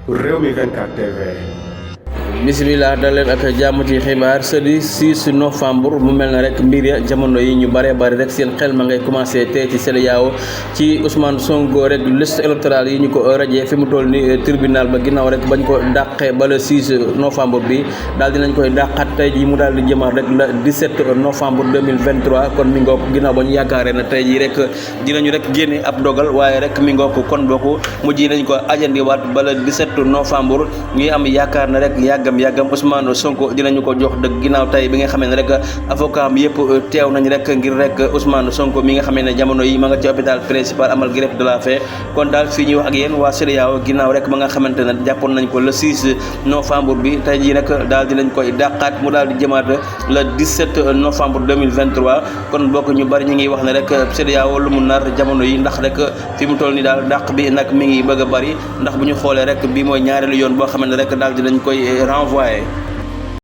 Rewmi 24 TV. bisimilah dal leen ak jàmm ci xibaar jeudi 6 novembre mu mel na rek mbir ya jamono yi ñu bare bari rek seen xel ma ngay commencé tey ci CEDEAO ci Ousmane Sonko rek liste électorale yi ñu ko rajee fi mu toll ni tribunal ba ginnaaw rek bañ ko dàqee ba le 6 novembre bi daal dinañ koy dàqat tey ji mu daal di jëmaat rek le 17 novembre 2023 kon mi ngoog ginnaaw ba ñu yaakaaree na tey ji rek dinañu rek génne ab dogal waaye rek mi ngoog kon bokku mujj nañ ko ajandiwaat ba le 17 novembre ñuy am yaakaar na rek yàggam Ousmane Sonko dinañu ko jox dëgg ginnaaw tay bi nga xamee ne rek avocat am yëpp teew nañ rek ngir rek Ousmane Sonko mi nga xamee ne jamono yi ma nga ci hôpital principal amal greffe de la faim kon daal fii ñuy wax ak yéen waa CEDEAO ginnaaw rek ba nga xamante ne jàppoon nañ ko le 6 novembre bi tey jii nag daal dinañ koy dàqaat mu daal di jëmaat le 17 novembre 2023 kon bokk ñu bari ñu ngi wax ne rek CEDEAO lu mu nar jamono yi ndax rek fi mu toll ni daal dàq bi nag mi ngi bëgg a bari ndax bu ñu xoolee rek bi mooy ñaareelu yoon boo xamante ne rek daal dinañ koy renvoyé